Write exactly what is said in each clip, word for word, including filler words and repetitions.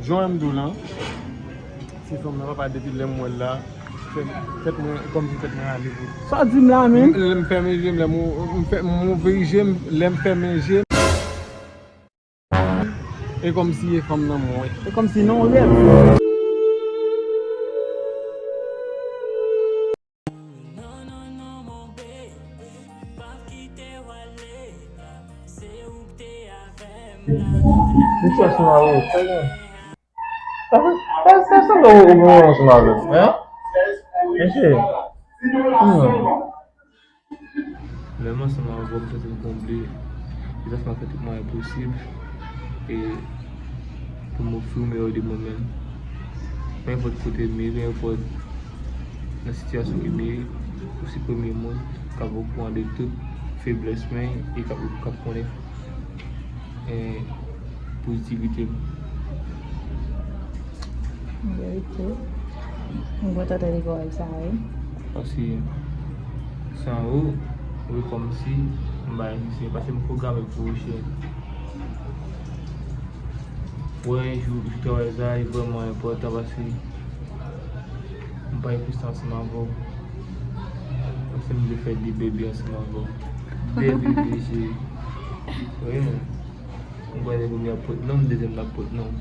Jan m di w lan, se fanm nan papa depi lè m wè l la, tèt, tèt mwen, kòmsi tèt mwen ale vre. Sa w di m la menm? Lè m fèmen je m, lè m, m fè, m ouvri je m, lè m fèmen je m, e kòmsi e fanm nan mwen. E kòmsi non rèv. Mwen fè sou la, wi. Sa fè, sa, sa, sa, ou, ou, ou, ansanm avè m, hein? Mesye. Hmm. Lè m ansanm avè w, m santi m konble. Jezòs, m ap fè tout mwayen posib. E pou m ofri w meyè de mwen menm. Nenpòt kote m ye, nenpòt nan sitiyasyon ke m ye, ou se premye moun k ap okouran de tout feblès mwen e k ap, k ap konnen, eh, pozitivite m. Verite. Mwen kontan tande pawòl sa a, wi. Paske san ou, ou kòmsi m pa egziste. Paske m pwograme pou ou, cheri. Wè, jou, jou travay sa a, li vrèman enpòtan paske m pa egziste ansanm avè w. Paske m vle fè de bebe ansanm avè w. De bebe, cheri. Wi, men. M kwè nèg premye ap pot non, dezyèm la ap pot non.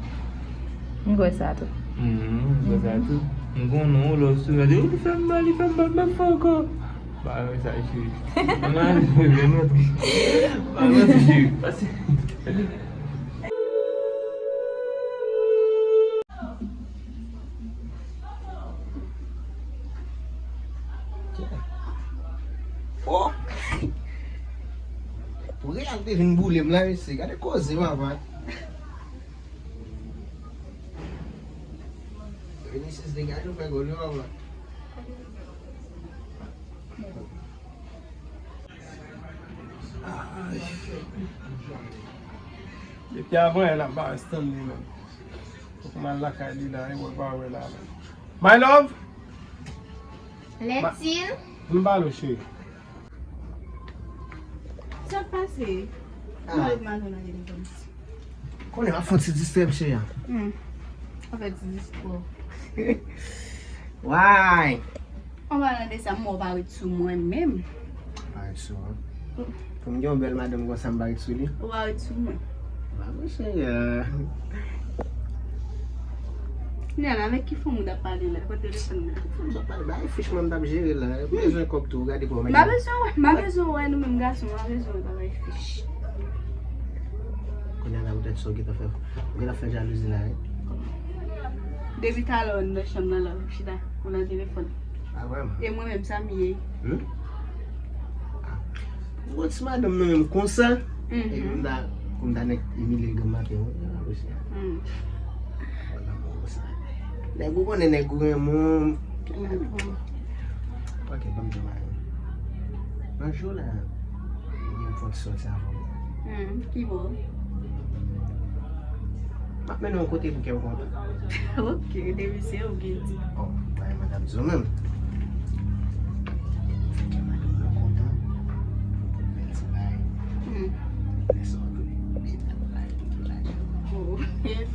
M kwè sa tou. Mhm, m kwè sa tou. M konnen w love sou, gade, ou fè m mal, li fè m mal, m ap fè ankò. Ba, wè sa, cheri. Ann al jwe, ann rantre. Ann rantre, cheri. Pase. Oh! Pou Real te vin boule m la, mesye. Gade koze, papa. Vinicius degaje w fè gòl yo, papa. Depi avan yè la, m pa wè Stanley menm. Fòk m al lakay li la, e wè pa wè la menm. My love! Lètil. Vin pale w, cheri. Sa k pase? Ah. Mwen ret maten nan telefòn. Konnen m ap fè yon ti distrè, cheri. Hmm. An fè ti distrè. Why? An palan de sa, m wè w pa ret sou mwen menm. Pa ret sou mwen? Pou m gen yon bèl madanm konsa, m pa ret sou li? Ou pa ret sou mwen. Ba, mwen, cheri. Nèl, avèk ki fanm ou t ap pale la? Kote telefòn nan? Ki fanm m t ap pale? Bay fich mwen, m t ap jere la. M bezwen kòb tou, gade kòman. M pa bezwen wè, m pa bezwen wè nou menm gason, m pa bezwen wè bagay fich. Kounye a la, poutèt sa w gentan fè, ou gentan fè jalouzi la, wi. Depi talè w anndan chanm nan la, ou chita, ou nan telefòn. Ah, vrèman? E mwen menm, sa m ye? Hmm? Ah. Bon, ti madanm nan menm konsa. Mhm. Epi m ta, pou m ta nèk imilye l granm maten, wi, jan l ap resi a. Hmm. Bon, lanmou konsa. Nèg ou konnen nèg ou renmen w. Mhm. Ok, ban m di w bagay. Yon jou la, m gen pou m sòti avè w. Hmm, ki bò? M ap mennen w yon kote pou kè w kontan. Ok, depi se ou ki di. Oh, bay madanm di w menm. Fè kè madanm nan kontan. Pou bèl ti bagay. Hmm. Lè sa w ap vini, bèl bagay, tout bagay. Oh, yes.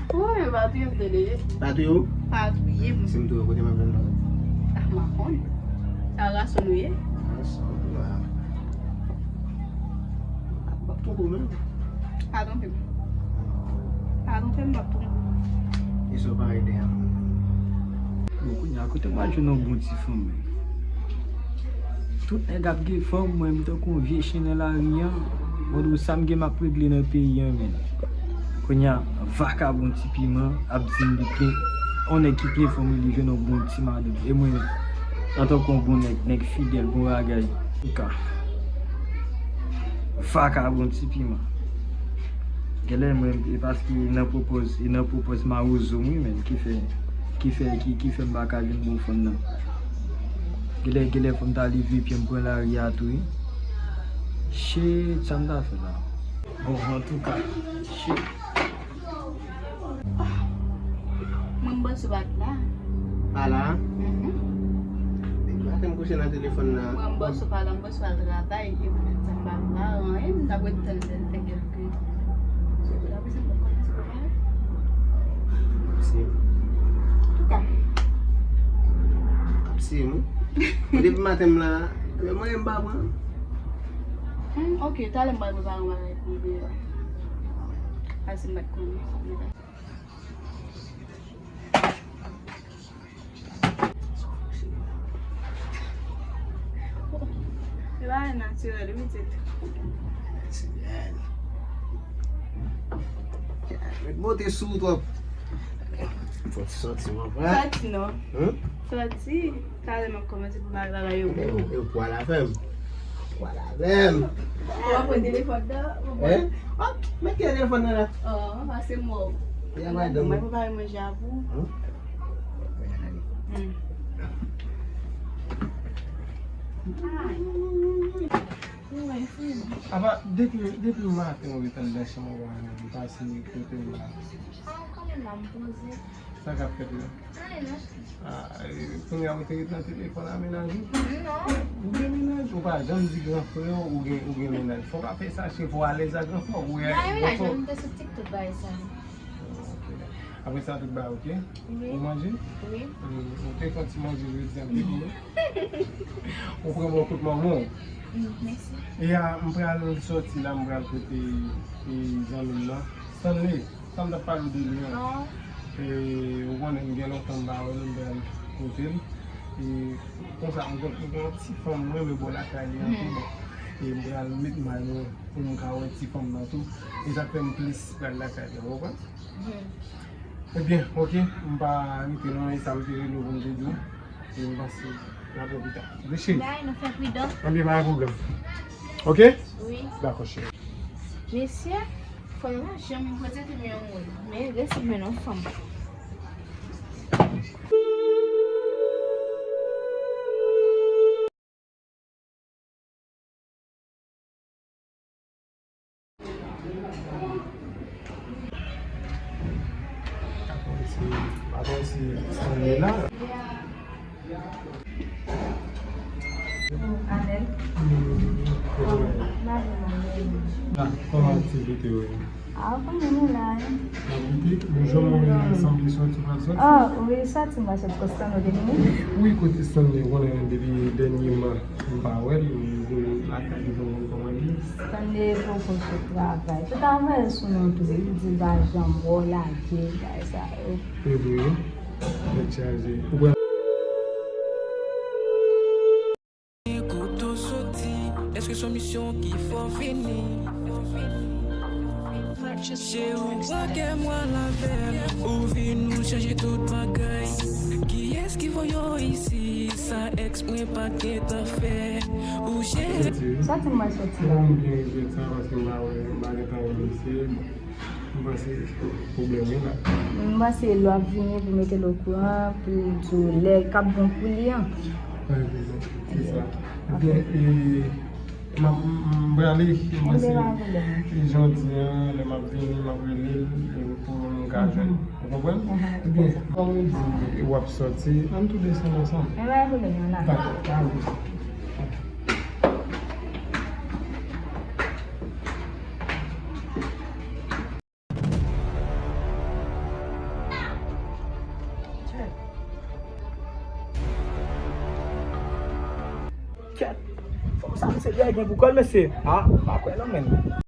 Woy, pa touye m tande. Pa touye w? Pa touye m. Si m touye w, kote m ap jwenn lòt? Ah, m pa konn. Sa rason nou ye? Rason, m pa. M ap twonpe w menm. Pa twonpe m. Pa twonpe m, m ap twonpe w. E sa w pa ede a? Bon, kounye a, kote m al jwenn yon bon ti fanm, men? Tout nèg ap gen fanm, mwen, m tankou yon vye chen nan lari an. Bon, sa m gen m ap regle nan peyi an, men. Kounye a, vakabon ti piman ap di m li gen yon nèg ki gen fanm, li jwenn yon bon ti madanm. E mwen, antanke yon bon nèg, nèg fidèl, bon bagay, ou ka. Vakabon ti piman. Genlè mwen, e paske e nan pwopòz, e nan pwopòz mawozo m wi, men, ki fè, ki fè, ki, ki fè m pa ka jwenn bon fanm nan. Genlè, genlè fò m ta leve pye m pran lari a tou, wi. Shit, sa m ta fè la? Bon, antouka, shit. Mwen, m panse w pa t la. Pa la? Mhm. Depi maten m kouche nan telefòn nan. Mwen, m panse w pa la, m panse w al travay, e poutèt sa m pa vle anyen, m t ap ret tann lè l fè kèlke. Se pou la, se pou kòmanse travay. Antouka. Ap siye m, wi. Depi maten m la, mwen m pa pran. Hmm, ok, talè m pral prepare yon bagay pou m byen. Pase m pa t konnen. Se pa natirèl, wi, pitit. Met bote sou ou twòp. Fò ti sòti, mon frè. Sòti, non. Sòti. Talè m ap kòmanse pou bagay yo. E, e, pwa la fè m. Pwa la fè m. Ou ap pran telefòn nan, ou pran. Hein? Hop, met ki telefòn nan la? Oh, pase mò. Ya, madanm. Mwen prepare manje a pou. Hmm. Apa, depi, depi maten ou ret anndan chanm ou pa anyen, ou pase kote m la. Ah, ou kanmenm la, m poze. Sa k ap fèt la? Anyen non. Ah, e, kounye a ou te ret nan telefòn a mennaj ou? Non. Ou gen mennaj? Ou pa janm di gran frè w ou gen, ou gen mennaj. Fò w pa fè sa, chef, fò w alèz ak gran frè w. Ou gen mennaj, mwen te sou TikTok bay sa. Ok. Apre sa, tout bagay ok? Wi. Ou manje? Wi. Hmm, ou te fè yon ti manje jodi a, m te di w. Ou pran bò kout manman w. Hmm, mèsi. E a, m pral sòti la, m pral kote, e, zanmi m nan. Stanley, sa m t ap pale w de li an. E, ou konnen, m gen lontan m pa wè l, m pral kote l. E, konsa, m gen, m gen yon ti fanm mwen, men bò lakay li an tou, bon. E m pral met may mwen pou m ka wè ti fanm nan tou. E sa k fè m plis pral lakay li an, ou konprann? Ebyen, ok, m pa rete non, e sa m te rele w pou m te di w. E m panse n ap wè pita. Ok, cheri? Bay, nou fè pridan. Ebyen, pa gen pwoblèm. Ok? Wi. Dakò, cheri. Mesye, fanm nan janm reprezante m yon moun. Men, resevè non, fanm. Patwon si, patwon si Stanley la. Anel. Kòman aktivite yo ye? Ah, kòman nou la, hein? Bonjou, mwen sanble soti pral soti. Ah, wi, soti, m pral soti, kote Stanley te vini? Wi, kote Stanley, ou konnen depi dènyèman, m pa wè l, m vin lakay li pou m konn kòman l ye. Stanley poko sot travay. Tout travay sou nou tou, li di l pa janm wè w lage, bagay sa yo. E vre, wi. Tèt chaje. Ou pral Kote w soti, èske se yon misyon ki fè w vini? Cheri, ou pran kè m al avè l, ou vin ou chanje tout bagay. Kiyès ki voye w isi? Sa èks mwen pa t gentan fè. Ou jere. Soti m pral soti la. Mwen byen rive sa paske m pa wè, m pa gentan wè misye. M panse pwoblèm wi la. M panse lè w ap vini pou mete l okouran, pou l di w lè k ap bon pou li an. Pa gen pwoblèm, se sa. Ebyen, e, m ap, m, m prale, m panse, e, jodi a, lè m ap vini, m ap rele l, e, pou m ka jwenn. Ou konprann? Ebyen, kòm ou di, e, w ap soti, ann tou desann ansanm. Dakò, ale. Kèt. Fanm sa, misye dèyè gen pou kò l, mesye. Ah, m pa kwè non, menn.